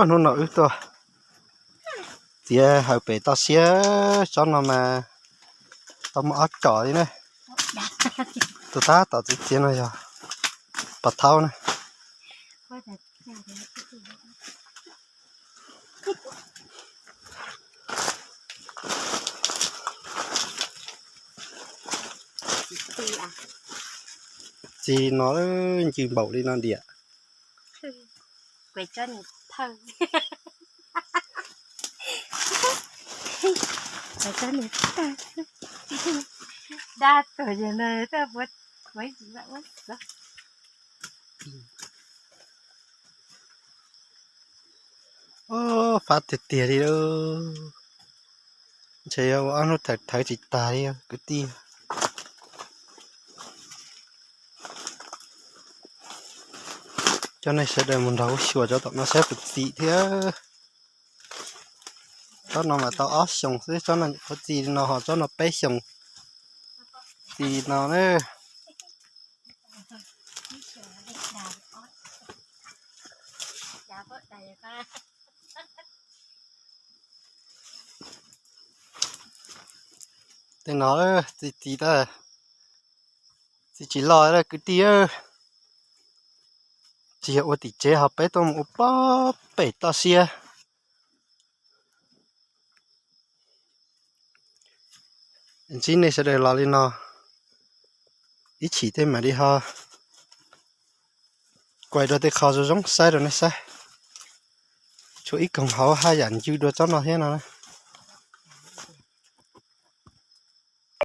Hnub no wb tuaj txiav hawm pem toj siab, tsob no mas tau muaj ob com li na. Tus tab tom txiav txiav no yog Pov Thaub na. Txiv no ncw npaum li no diam. Fab tiag tiag li lauj. Ntshe yuav ua ob hnub thawv thawv tsis tag li kwv tij. Coj nej sawv daws mus nrog kuv xyuas cov tom no saib puas txi thiab. Tsob no mas tau ob xyoos xwb, tsob no nyuam qhuav txi no ho tsob no peb xyoos txi no na. Tej no txi txi txi tsis loj kwv tij. Tsis yog ua tim tsev ho peb tuaj mus ua pob pem toj siab. Ntsib nej sawv daws los li no ib chim tej mam li ho kuais dua tej qho zoo zoo saib rau nej saib. Tshuav ib koog hauv haj yam ncw dua tsob no thiab no.